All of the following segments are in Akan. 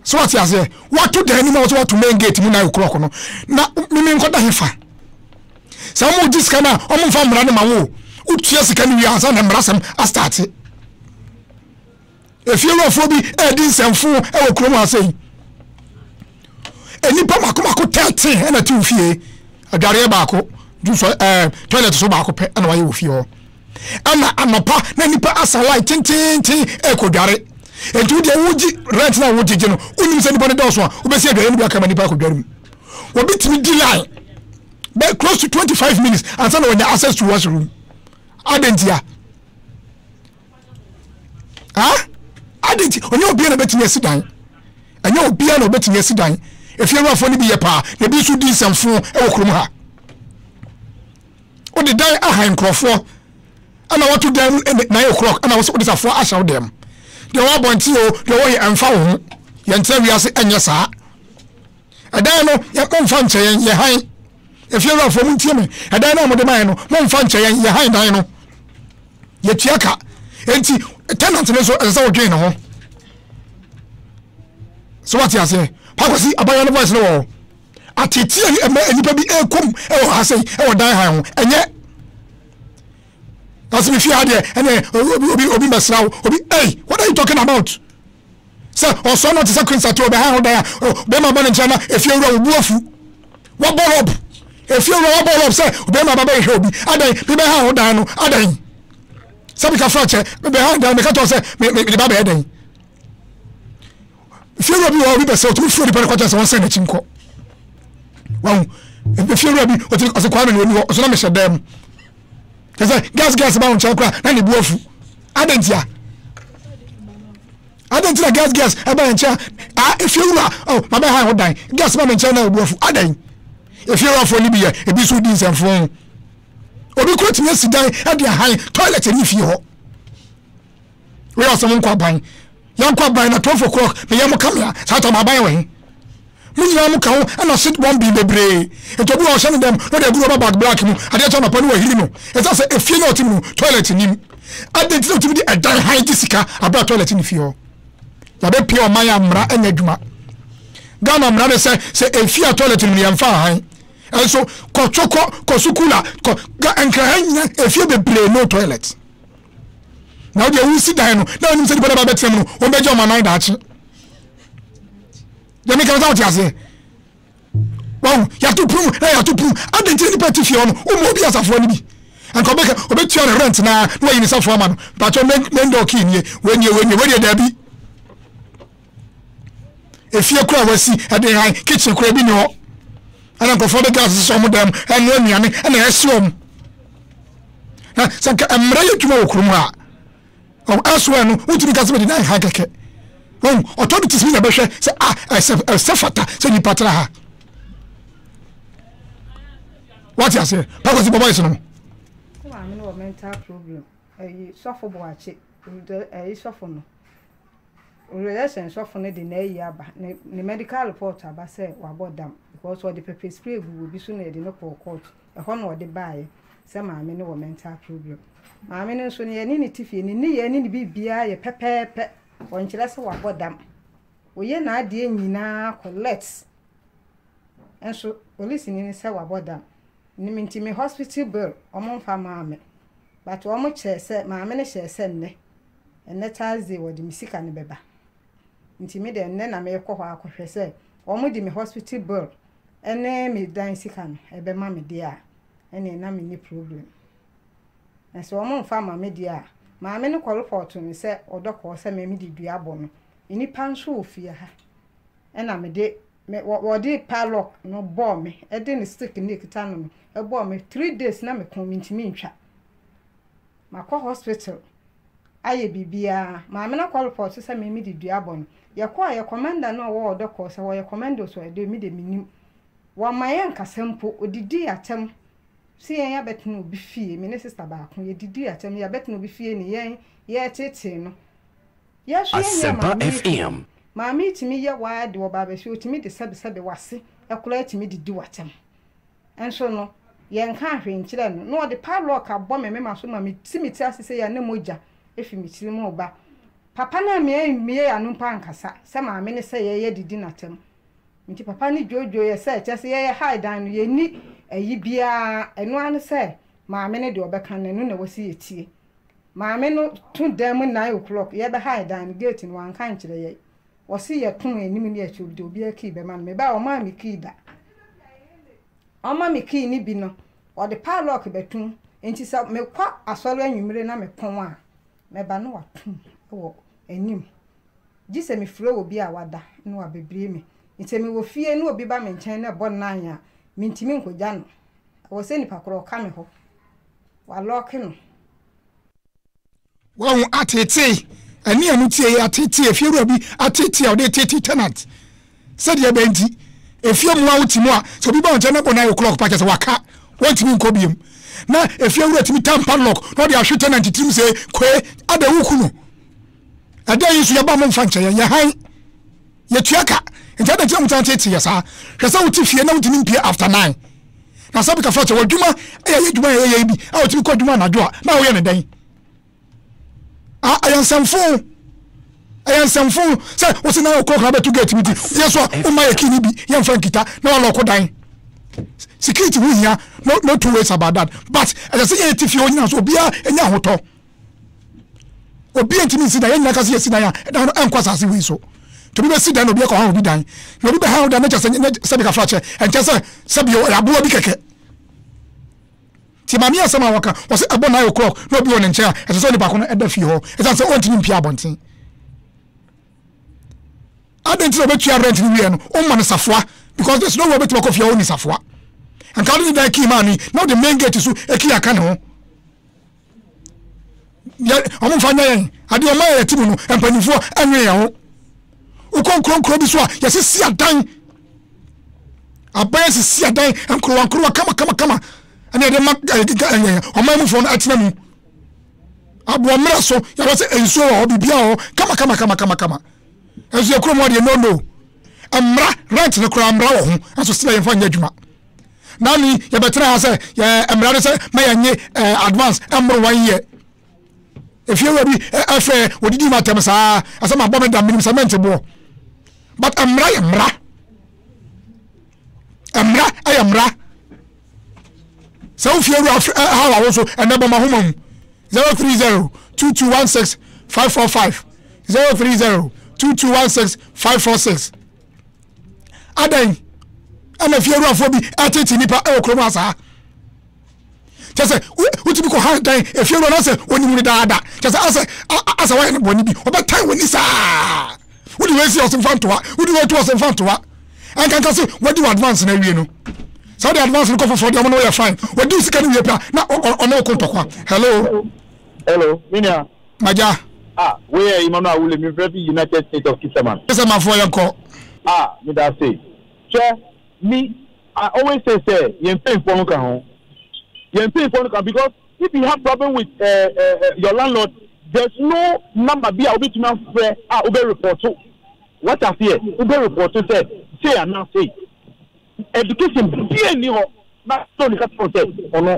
So wate aseɛ? Wato dan anim a wɔsɛ wato main gate mu 9 o'clock no na mimi nkɔda hefa? Sɛ wɔn gye sika no a wɔn mfa mmara no ma wo wotua sika no wie ansa na mmara sɛm astate. Efiewurafoɔ bi ɛredi nsɛmfo wɔ kurom ha sɛyi. Nnipa mako mako 13 ɛna te wo fie. Adwareɛ baako, dwusɔ ɛɛ toilet so baako pɛ ɛna wayɛ wɔ fie hɔ. Ɛna anɔpa na nipa asa line tententen ɛrekɔdware. Nti wo deɛ wogye rent na wogyegye no, wonim sɛ nipa no dɔɔso a, wobɛsi adwareɛ no bi aka ma nipa akɔdware mu. Obi tumi di line bɛ close to 25 minutes ansa na wanya access to washroom. Adɛn ntia? Ha? Adɛn nti? Ɔnyɛ obiara na bɛtumi asi dan. Ɛnyɛ obiara na ɔbɛtumi asi dan. Efie wurafoɔ no bi yɛ paa, na ebi nso di nsɛmfo wɔ kurom ha. Wode dan ahan nkurɔfoɔ ɛna wato dan mu 9 o'clock ɛna wode safoa ahyɛ wo dɛm. Deɛ ɔwɔ abɔnten o, deɛ ɔwɔ yɛ ɛmfa wo ho. Yɛntena wiase ɛnyɛ saa. Ɛdan no yɛ momfa nkyɛ yɛn yɛ han. Efie wurafoɔ montie me. Ɛdan no a mode ma yɛn no momfa nkyɛ yɛn yɛ han dan no. Yɛtua ka. Enti tenant no nso ɛsɛ sɛ wodwen ne ho. So wate aseɛ? Pakwasi abayewa no voice no wɔ hɔ. Ateetee a ɛma nnipa bi ɛrekɔm ɛwɔ ha sɛi ɛwɔ dan han ho ɛnyɛ ɔsɛ me fie ha deɛ ɛnɛ obi obi obi mbɛsra wo obi ei what are you talking about sɛ ɔsɔ no te sɛ queen sato ɔbɛha ho dan a bɛrima ba ne nkyɛn na efie wura wo bu afu wabɔ rɔb efie wura wabɔ rɔb sɛ bɛrima ba bɛhwehwɛ obi adan mebɛha ho dan no adan sɛ meka fra kyɛ mebɛha dan meka kyerɛ sɛ me me de ba bɛyɛ dɛn Fiewura bi wɔ hɔ obi bɛsɛ ɔtumi firi nipa no kɔkyɛ sɛ wɔnsɛn n'akyi nkɔ wahu fiewura bi ɔtumi ɔsɛ kwame na ɔni hɔ ɔsɛ na mehyɛ dan mu kyɛ sɛ gas gas ba wo nkyɛn koraa na ne bu afu adɛn ntia adɛn nti na gas gas ɛba yɛn nkyɛn a efiewura ɔ mabɛ ha ho dan gas ba me nkyɛn na obu afu adɛn efiewurafoɔ no bi yɛ ebi nso di nsɛmfo obi kura tumi asi dan ɛde ahan toilet ɛni fie hɔ. Woyɛ ɔsɛ mo nkɔ aban. Yɛnkɔ aban na 12 o'clock meyɛ mo kamea saa tam aban wɔ he? Mo nyinaa mo ka ho ɛna sit wɔn bin bebree. Nti obi wɔ ɔhyɛ ne dɛm na ɔde agu rɔba bag black mu adeɛ kyɛ anɔpa ne wahiri no. Ɛsiane sɛ efie na ɔte mu no toilet nim. Adɛn nti na otumi de ɛdan han gye sika abere a toilet nni fie hɔ? Yɛabɛpie ɔman a mmara nyɛ adwuma. Ghana mmara ne sɛ sɛ efie a toilet nim no yɛmfa ahan. Ɛnso kɔ Twɔkɔ, kɔ Sukula, kɔ Nkraha nyinaa efie bebree no toilet. Na wo deɛ wosi dan no na wonim sɛ nipa no ba bɛtena mu no wɔbɛgye wɔn anan daakye. Deɛ meka no sɛ wote aseɛ. Wahu yɛato pum na yɛato pum adɛn nti na nipa te fie hɔ no woma obi asafoɔ no bi nka ɔbɛka ɔbɛtua ne rent na na wayi ne safoɔ ama no mpakyɛ main door key nie wei nie wei nie wei deɛ daabi efie kora wasi ɛde han kitchen kora bi ni hɔ ɛna nkurɔfoɔ de gas sisi wɔn dan mu ɛnoa nnuane ɛna ɛsi wɔn na sɛ nka mmerɛ yɛ adwuma wɔ kurom ha a elsewhere no wotumi ka sɛ mede nan ha kɛkɛ wɔn authorities bi na bɛhwɛ sɛ ah ɛsɛ ɛsɛ fata sɛ nipa tena ha wate aseɛ pakwasi bɔbɔ yɛ no. Maame no wɔ mental problem ɛyi sɔfo boakye ɛyi sɔfo no. Resurrection sɔfo no de n'ayi aba, ne ne medical report aba sɛ wabɔ dam because ɔde pepper spray guu obi so na yɛde no kɔɔ court. Ɛhɔ na ɔde baeɛ sɛ maame no wɔ mental problem. Maame no nso no yɛne no te fie, ne nneyɛɛ ne ne biribiara yɛ pɛpɛɛpɛ. Ɔnkyerɛ sɛ wabɔ dam. Ɔyɛ n'adeɛ nyinaa collect. Nso polisini no sɛ wabɔ dam. Nti me hospital bill wɔmfa mmaa me. But wɔn kyerɛ sɛ, maame no hyɛɛ sɛ nnɛ Ɛnnɛ Thursday wɔde me sika no bɛba. Nti me deɛ nnɛ na merekɔ hɔ akɔhwɛ sɛ wɔde me hospital bill ne me dan sika no ɛbɛma me deɛ a, ɛneɛ na menni problem. Na sɛ wɔmfa mma me deɛ a, maame no kɔ report me sɛ ɔdɔ kɔɔ sɛ me mede dua bɔ no. Nnipa nso wɔ fie ha ɛna mede me wɔde padlock no bɔɔ me ɛde ne stick no ɛkita no no ɛbɔɔ me 3 days na me kɔn mentumi ntwa. Makɔ hospital ayɛ biribiara. Maame no akɔ report sɛ me mede dua abɔ no. Yɛkɔɔ yɛ commander no a ɔwɔ ɔdɔ kɔɔ sɛ ɔyɛ commando so ɛdeɛ me deɛ mennim. Wamma yɛankasa mpo, ɔdidii atɛm sɛ yɛn abɛtena obi fie, me ne sister baako, yɛdidii atɛm, yɛabɛtena obi fie ne yɛn yɛretetee no. Yɛn nso yɛnyɛɛ Asempa maame yi hwee. FM. Maame yi tumi yɛ waa de ɔba abɛhwɛ, ɔtumi de sɛbesɛbe w'ase koraa tumi didi w'atɛm. Nso no, yɛnkaa hwee nkyerɛɛ no. Na ɔde padlock abɔ me mema so ma meti me ti ase sei a na mogya fi me tirim reba. Papa no ammue yɛn ano mpo ankasa sɛ maame no sɛ yɛyɛ didi no atɛm. Nti papa no dwoodwooeɛ sɛ kyerɛ sɛ yɛyɛ hae dan no yɛnni ayi biara ɛno ara ne sɛ maame no deɛ ɔbɛka no ɛno na ɛwɔ sɛ yɛtie. Maame no to dan mu nine o'clock yɛbɛhae dan no gate no wanka ankyerɛ yɛn. Ɔse yɛto anim ne akyi ɔde obiara key bɛma no. Mebaeɛ ɔmaa me key da. Ɔma me key no bi no ɔde padlock bɛtom nti sɛ mekɔ asɔre anwummere na mepɔn a mɛba na watom wɔ anim. Gye sɛ mefrɛ obi a wada na wabɛbue me. Sɛ mewɔ fie na obi ba me nkyɛn na ɛbɔ nnan a, mentumi nkɔgya no. Ɛwɔ sɛ nipa korɔ ɔka me hɔ. Walɔɔke no. Wahu ateetee, ɛne a motie yi ateetee, efiewura bi ateetee a ɔde reteetee tenant. Sɛdeɛ ɛbɛyɛ nti, efie mu a wote mu a, sɛ obi ba wo nkyɛn na bɔ nine o'clock pa kyɛ sɛ waka, wɔntumi nkɔ biom. Na efiewura tumi tam padlock na ɔde ahwe tenant tirim sɛ, koe, adɛn woku no? Ɛdɛn yi nso yɛba mo mfa nkyɛ yɛn, yɛ hann, yɛtua ka. Nti adɛn nti na motan teetee yɛ saa? Hwɛ sɛ wote fie na wontumi mpie after nine. Na sɛ bika fa kyɛ w'adwuma ɛyɛ yɛ adwuma yɛyɛ yi bi a wotumi kɔ adwuma anadwo a na woyɛ ne dɛn? A ɛyɛ nsɛmfo ɛyɛ nsɛmfo sɛ wosi na wokɔ kora bɛto gate mu ti yɛ so a woma yɛ kii no bi yɛmfa nkita na walɔko dan. Security ho hia no no two ways about that but ɛsɛ sɛ yɛyɛ ti fie hɔ nyina so obiara nya ahotɔ. Obi ntumi nsi dan, yɛn nyinaa ka sɛ yɛsi dan a, ɛdan no ɛnkɔ asase wei so. Nti obi bɛsi dan na obi akɔ han obi dan. Na obi bɛhan wo dan na kyɛ sɛ sɛbi kafra kyɛ, ɛnkyɛ sɛ sɛbi ɔyɛ aboa bi kɛkɛ. Nti maame asɛm a wɔka, wɔsɛ ɛbɔ 9 o'clock na obi wɔ ne nkyɛn a, ɛsɛ sɛ onipa ko no ɛda fie hɔ, ɛsiane sɛ ɔntumi mpie abɔnten. Adɛn nti na ɔbɛtua rent no wieɛ no, ɔmma no safoa because there's no way ɔbɛtumi akɔ fie a ɔnni safoa. Nka wode ne dan key maa no yi, na wode main gate so key aka ne ho. Yɛ ɔmo nfa nyɛ yɛn adeɛ ɔmo ayɛ yɛte mu no mpanyinfoɔ ɛnwe yɛn ho wokɔ nkuro nkuro bi so a yɛsisi adan aban asisi adan nkorowa nkorowa kama kama kama ɛna yɛde ma ɛyɛ ɔman mufoɔ no ɛtena mu aboɔ mmerɛ so yɛwɔ sɛ nsuo wɔ hɔ biribiara wɔ hɔ kama kama kama kama kama ɛnso yɛ kurom hɔ deɛ no no mmara rent no koraa mmara wɔ ho ɛnso sɛ yɛmfa nyɛ adwuma Na ni yɛbɛtena ha sɛ yɛ mmara no sɛ ma yɛnye eh, advance ɛmmoro one year. Efiewura bi ɛfɛ odidi ma tɛm saa asɛ ma bɔ me dam menim sɛ mente boɔ. But mmara yɛ mmara. Mmara ɛyɛ mmara. Sɛ wo fiewura ha wa wo so ɛnɛ bɔ ma homa mu 030 2216 545 030 2216 546 Adɛn ɛna fie awurafoɔ bi ɛtete nipa ɛwɔ kurom ha saa? Kyɛ sɛ wotumi kɔ ha dan efie wura no sɛ onim no daada. Kyɛ sɛ asɛ asɛ wayɛ no bɔne bi ɔbɛtan w'ani saa. Wode wei si ɔsɛmfa ntoa, wode wei to ɔsɛmfa ntoa. Ɛnkanka sɛ wadi wɔ advance no awie no. Sɛ wode advance no kɔ foforɔ deɛ ɔmo no woyɛ fine. Wadi wo sika no wie pɛ a na ɔne wo ko ntɔkwa. Hello. Hello, me nua. Magya. Ah, wei yɛ Emmanuel Awule, me frɛ fi United States of Kisaman. Kisamanfoɔ yɛn kɔ. Ah, me da ase. Hwɛ, me, I always say sɛ yɛn mpanyinfoɔ no ka ho. Yɛn mpanyinfoɔ no ka because if you have problem with uh, uh, uh, your landlord, there's no number bi a wobɛtumi afrɛ a wobɛ report. What aseɛ? Wobɛ report sɛ sei anaa sei. Education biaa nni hɔ na sɛ ɔne ka kyerɛ wo sɛ ɔno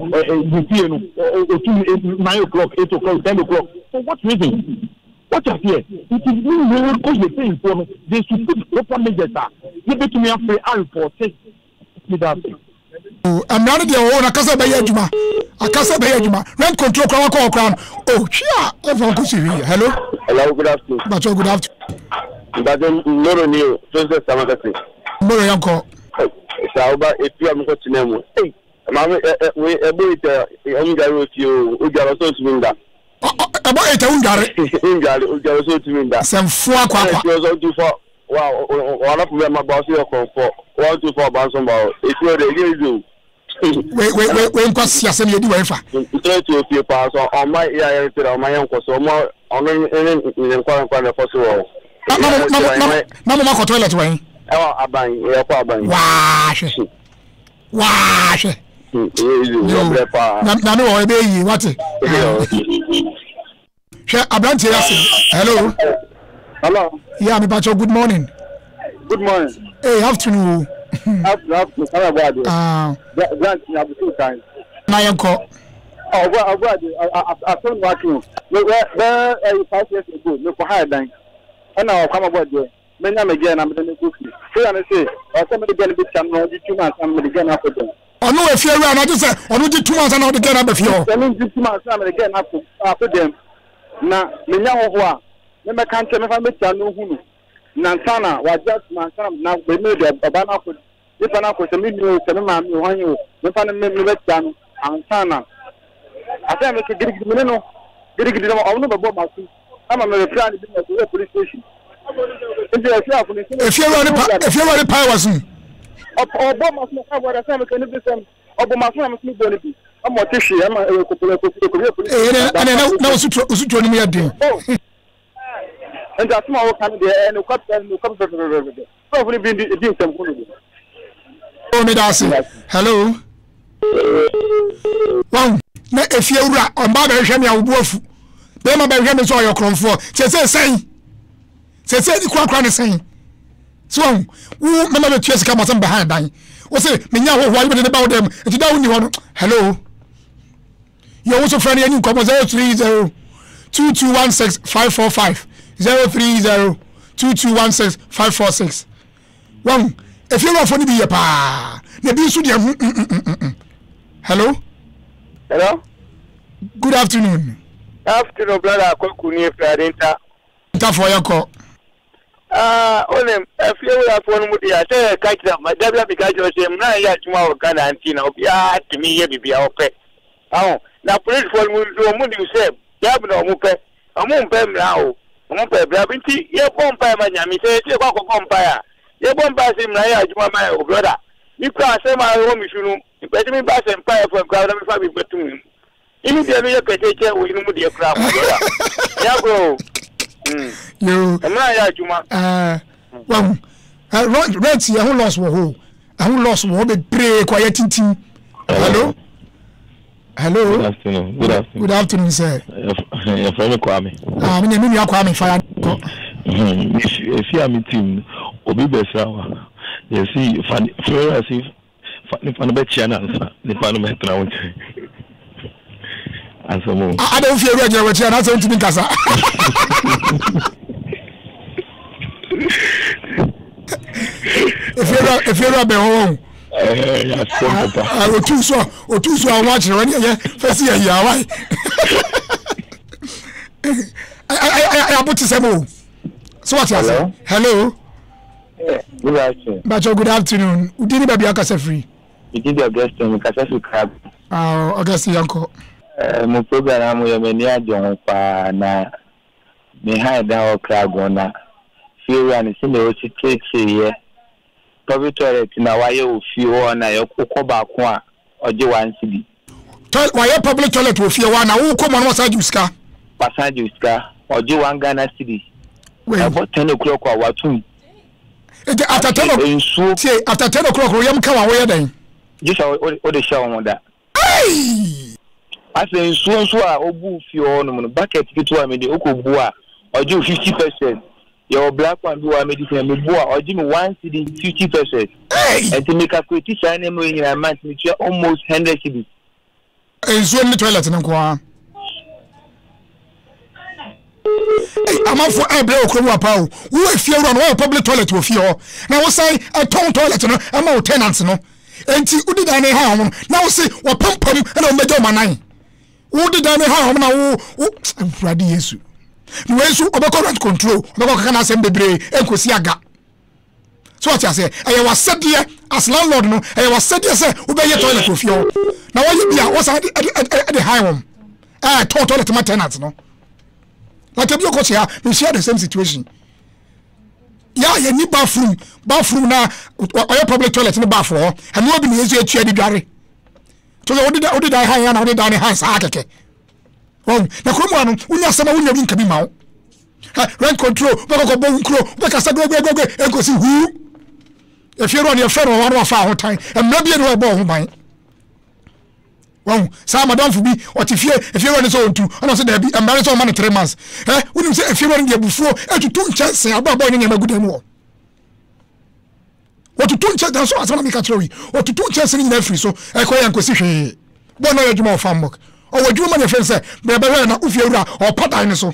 ne fie no ɔtum 9 o'clock, 8 o'clock, 10 o'clock for what reason? Wote aseɛ? Nti ne nyinaa kɔ yɛ mpanyinfoɔ no they should put proper measures a yɛbɛtumi afrɛ arepɔte. Meda ase. Mmara no deɛ ɔwɔ na kasa bɛyɛ adwuma akasa bɛyɛ adwuma rent control koraa wakɔ hɔ koraa no oh hwi a ɔmfa nko si hwee hello. Hello good afternoon. Bakyɛ good afternoon. Bakyɛ Moro ni o Joseph Samakase. Moro yɛn kɔ. Saa woba efi a mekɔ tena mu. Ei maame ɛ ɛ wei ɛbɔ ita ɔmo dware wɔ fie o odware ɔsɛ otumi nda. Ɛbɔ ita wondware. Wondware odware ɔsɛ otumi nda. Sɛmfoa kwakwa. Ɛna efi ɔsɛ otu fɔ wa ɔnafo bɛ ma ba ɔsɛ yɛ kɔnfɔ wa otu fɔ ɔba nso ba o efi ɔdɛ ɛnyɛ easy o. Wei wei wei wei nkwasi asɛm yɛ di wɔ ɛfa. Ntɛnɛt wɔ fie paa so ɔma yɛ ayɛ no sɛ ɔma yɛ nkɔ so ɔma ɔno ne ne nkwa nkwa na ɛkɔ so wɔ hɔ. Na na na na na mo ma kɔ toilet wɔ he. Ɛwɔ aban yɛ kɔ aban. Waa hwɛ waa hwɛ. Ɛyɛ paa. Nyame wɔ hɔ ɛbɛyɛ yie wate. Hwɛ aberanteɛ yi ase. Hello. Hello. Yeah, me pacho, good morning. Good morning. Hey, afternoon. Afternoon, afternoon. Come about there. Ah. Grant, you have two times. Na yɛnkɔ. Ɔbɔ ɔbɔ adi asɛm na waka o. Bɛ bɛ ɛyi 5 years ago mekɔ ha dan. Ɛna ɔkwa ma bɔ deɛ. Menya me gɛɛ na mede no kɔ fie. Fira no se ɔsɛ mede gɛɛ no bɛtia no na ɔgye tum ansa na mede gɛɛ no akɔ dɛm. Ɔno efie wura no agye sɛ ɔno gye tum ansa na ɔde gɛɛ no aba fie hɔ. Ɔno gye tum ansa na mede gɛɛ no akɔ akɔ dɛm. Na menya hɔhoɔ a, memmɛka nkyerɛ mɛfa no bɛtia no hu no. Na ansa na wagye atum ansa na mede ɔba no akɔ Nipa no akɔ sɛ me nua o, sɛ me maame o, hwan o, memfa no me mebɛkyia no ansa na asɛm a meka gidigidi me ne no gidigidi no ɔno bɛbɔ m'aso ama me reply no bi ma ɛkɔwɔ police station. Nti afiafo no nsɛm Efiewura ne pa efiewura ne pae w'aso mu. Ɔbɔ m'aso na ɔbɔ asɛm a meka no bi sɛm ɔbɔ m'aso na me nso mebɔ no bi ama ɔte hwee ama ɛkɔ ɛkɔwie police station. Ɛnna na osutuo no mu yɛ den. Oh. Nti asɛm a woka no deɛ ɛyɛ nokwa nokwa pɛpɛpɛpɛpɛ. Sɔfo no bi di di nsɛm hunu bi. Oh, me da ase. Hello. Wahu na efie wura ɔmba bɛhwehwɛ me a wo bo afu. Bɛrima bɛhwehwɛ me sɛ ɔyɛ korɔmfoɔ. Sɛsɛ sɛn? Sɛsɛ ni korakora ne sɛn? So wahu wo mɛma bɛtua sika ma sɛ mbɛhan dan. Wo se menya ahohoa yi bɛde ne ba wo dɛm. Nti da wo ni hɔ no. Hello. Yɛ wo so frɛ no yɛni nkɔmmɔ 030 2216 545 030 2216 546 wɔn efie wurafo no bi yɛ paa na ebi nso deɛ mm mm mm mm hello. Hello. Good afternoon. Afternoon brother Kwaku ni efiri Adenta. Ntafoɔ yɛ kɔ. Ah, onim, afie wurafoɔ no mu deɛ, sɛ yɛka kyerɛ, ma da bi a meka kyerɛ sɛ mmara nyɛ adwuma wɔ Ghana nti na obiara tumi yɛ biribi a ɔpɛ. Aho, na polisifoɔ no mu nso wɔn nim sɛ bribe na wɔn pɛ, wɔn mpɛ mmara o, wɔn pɛ bribe nti yɛbɔ mpaeɛ ma Nyame sɛ yɛsɛ yɛkɔ akɔbɔ mpaeɛ a, yɛbɔ mpaeɛ sɛ mmara yɛ adwuma ma yɛ o brother. Me kura asɛm a ɛwɔ me su no, mpɛ sɛ meba sɛ mpaeɛ fam koraa na mefa bi bɛto mu. Imi deɛ no yɛ kɛse kyɛn wei no mu deɛ koraa my brother. Nyɛ agorɔ o. Mm. Yo. Mmra yɛ adwuma. Eh, wahu. Eh, rent yɛ ho loss wɔ hɔ. Ɛho loss wɔ hɔ bebree kɔ yɛ tintim. Hello. Hello. Good afternoon. Good afternoon. Good afternoon, sir. Yɛfrɛ me Kwame. Ah, me me nua Kwame fa ya kɔ. Efi a me team obi bɛsra wa. Yɛsi fa fɛrɛ ase Fa nipa no bɛkyia no ansa nipa no bɛtena wo nkyɛn. Asɛm o. Ada wo fie wura gyina w'akyi anaasɛ wontumi nkasa. Efiewura bɛn hɔ wɔn. Asɛm papa. Otu so otu so a wɔn akyerɛ wɔn yɛ fɛsi yɛ yɛ awa yi. Ɛyɛ abo te sɛm o. So what you say? Hello. Good afternoon. Bacho, good afternoon. Wodi ni baabi akasa firi? Medi di Augustine, mekasa firi Krabi. Ah, Augustine yankɔ. Eh, mo program na mo yɛ m'ani agye ho paa na me han dan wɔ Kragon na fiewura no sɛnea ɔsi kyerɛkyerɛeɛ public toilet na wayɛ wɔ fie hɔ na yɛkɔ baako a ɔgye one cedi. Wayɛ public toilet wɔ fie hɔ a na wokɔ mu a na wasan agye wo sika. Wasan agye wo sika. Ɔgye one Ghana cedi. Ɛbɔ 10 o'clock a watum. Nti after 10 o'clock. Nsuo. Tie after 10 o'clock oyam ka wa woyɛ dɛn? Gye sɛ wode hyɛ wo ho da. Hey! Afei nsuo nso a obu fie hɔ nom no bucket ketewa mi de okɔ bu a ɔgye wo 50 pesewas. Yɛwɔ black one bi wɔ ha medi kan mebu a ɔgye me one cedi 50 pesewas. Ɛnti me calculate saa nneɛma wei nyinaa month metua almost 100 cedis. Nsuo ne toilet no nko ara. Ei, amanfoɔ ɛrebrɛ wɔ kurom apa o. Wo efie wura no wɔyɛ public toilet wɔ fie hɔ na wosan ɛtɔn toilet no ɛma wo tenants no. Enti wodi dan no ha wɔn no na wose wɔpampam ɛna wɔn bɛgya wɔn anan. Wodi dan no ha wɔn na wo wo Awurade Yesu. Na wei nso ɔbɛkɔ rent control ɔbɛkɔ kaka n'asɛm bebree ɛnkosi aga. So wate aseɛ? Ɛyɛ w'asɛdeɛ as landlord no, ɛyɛ w'asɛdeɛ sɛ wobɛyɛ toilet wɔ fie hɔ. Na wɔyɛ bi a wɔsan de de de han wɔn. Ɛɛ tɔn toilet ma tenant no. Like ebi okɔ kyea, me share the same situation. Ya yɛ ni bathroom, bathroom na ɔyɛ public toilet ne bath wɔ hɔ. Ɛno bi na yɛ nso etua de dware. So sɛ wode wode dan han ya na wode dan ne han saa kɛkɛ. Wɔn na kurom ano wonya asɛm a wonya bi nka bi ma wo. Rent control wobɛkɔkɔ bɔ wo nkuro wobɛkasa guegueguegue ɛnkɔsi huu. Efie wura no yɛfrɛ no ɔwa no wafa ahotan mmerɛ bi ne ɔbɔ ho ban. Wɔn saa madamfo bi ɔte fie efie wura no sɛ ɔntu ɛna ɔsɛ daabi mmara no sɛ ɔma no 3 months. Ɛ wonim sɛ efie wura no de abufuo ɛtutu nkyɛnse abɔ ne nneɛma gu dan mu hɔ. Wɔtutu nkyɛnse nanso asɛm na meka kyerɛ wo yi wɔtutu nkyɛnse no nyinaa firi so ɛkɔ yɛ nkosi hwee. Bɔɔ na ɔyɛ adwuma wɔ farm work. Ɔwɔ adwuma ma ne yɛfrɛ no sɛ brɛ bɛhwɛ na wofie wura ɔpa dan no so.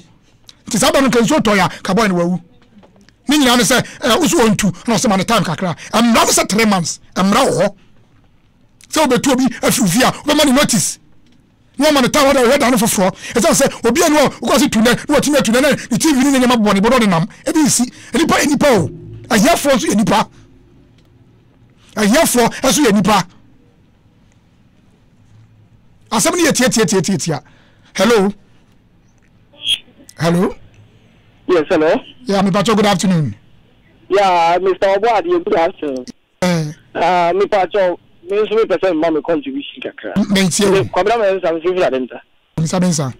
Nti saa da no nka nsuo tɔe a ka boy no wawu. Ne nyinaa ne sɛ eh, wo so ɔntu na ɔsɛ ma no time kakra. Mmara no sɛ 3 months, mmara wɔ hɔ. Sɛ wobɛtu obi afiri wo fie a, wobɛma no notice. Na wama no time ɔde ɔhwɛ dan no foforɔ. Ɛsiane sɛ obi ani hɔ wokɔ ase tu nɛ na watumi atu nɛ na ne TV ne ne nneɛma bobɔ ne bo na ɔde nam. Ebi nsi. Nnipa yɛ nnipa o. Ahiafoɔ nso yɛ nnipa. Ahiafoɔ nso yɛ nnipa. Asɛm no yɛ tiatiatiatiatia. Hello. Hello. Yes, hello. Yeah, me pacho, good afternoon. Yeah, Mr. Obuadi, good afternoon. Eh. Me pacho, me nso me pese mma me contribution kakra. Me ntie o. Kwabena me nsa me fifira denta. Nsa me nsa.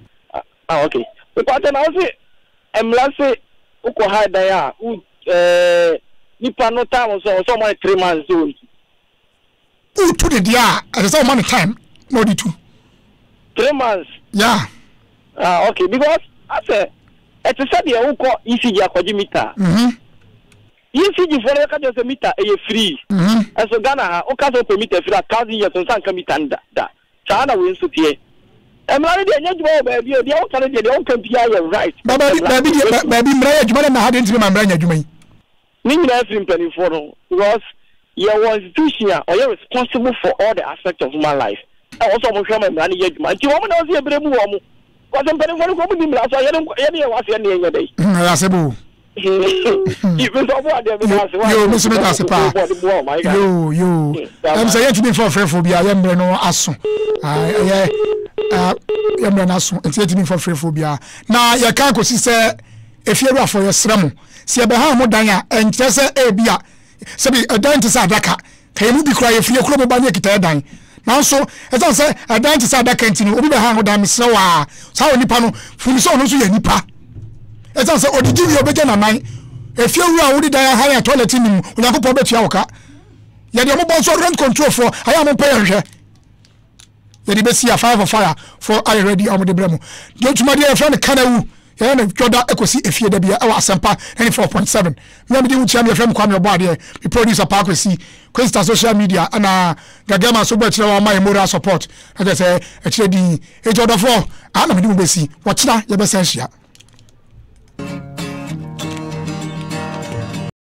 Ah, okay. Me pacho na wo se emla se wokɔ ha dan a wo eh nipa no time so so mo 3 months so nti. Wotu ne deɛ a, ɛsɛ sɛ woma no time na ɔde tu. 3 months. Yeah. Ah, okay. Because asɛ ɛte sɛ deɛ wokɔ ECG akɔgye meter. ECG foɔ no bɛka kyerɛ sɛ meter ɛyɛ free. Ɛnso Ghana ha woka sɛ wopɛ meter free a 1000 years nsa nka meter no da da. Saa na wei nso teɛ. Mmara no deɛ ɛnyɛ adwuma wɔ baabi o. Deɛ woka no deɛ deɛ woka biara yɛ right. Ba baabi baabi deɛ baabi mmara yɛ adwuma na na ha deɛ ntumi ma mmara nyɛ adwuma yi. Ne nyinaa firi mpanimfoɔ no because yɛwɔ institution a ɔyɛ responsible for all the aspect of human life ɛwɔ sɛ wɔn hwɛ ma mmara no yɛ adwuma nti wɔn na wɔsɛ yɛbrɛ mu wɔn because mpanimfoɔ no kɔ wɔn ni mmara so a yɛne yɛne yɛn wɔ aseɛ ne yɛnyɛ dɛ. Ɛyɛ asɛm o. Yo, me so meda ase paa. Yo, yo. Ɛm sɛ yɛntumi mfa ɔfrɛfoɔ biara yɛ mmerɛ no aso. Ɛyɛ yɛ mmerɛ no aso nti yɛntumi mfa ɔfrɛfoɔ biara. Na yɛka kɔsi sɛ efiewurafoɔ yɛsrɛ mo sɛ yɛbɛha mo dan a ɛnkyerɛ sɛ ebi a sɛbi ɛdan te sɛ adaka ka yɛn mu bi koraa yɛfiri yɛ kurom ba ne yɛkita ɛdan nanso ɛsiane sɛ ɛdan te sɛ adaka nti no obi bɛha ho dan mesrɛ wo a saa onipa no funu sɛ ɔno nso yɛ nipa ɛsiane sɛ ɔdidi wie ɔbɛgya nanan efie wura a wode dan ahan a toilet nim Onyankopɔn bɛtua wo ka yɛde ɔmo bɔ nso rent control foɔ ayɛ a mo mpɛ yɛn hwɛ yɛde bɛsi a fire for fire for ayɛ ready a wɔde brɛ mo deɛ dwumadeɛ yɛfrɛ no kanawu yɛyɛ no dwɔda ɛkɔsi efie da bia ɛwɔ asɛmpa 94.7 mea mede wo kyia me yɛfrɛ me Kwame ɔbɔ adeɛ me producer paa Kwesi Kwesita social media ɛna Gagama so bɔ akyerɛ wɔn ama yɛ moral support na kyerɛ sɛ akyerɛ din ɛti ɔdɔfoɔ a na mede mo bɛsi wɔkyena yɛbɛsan hyia.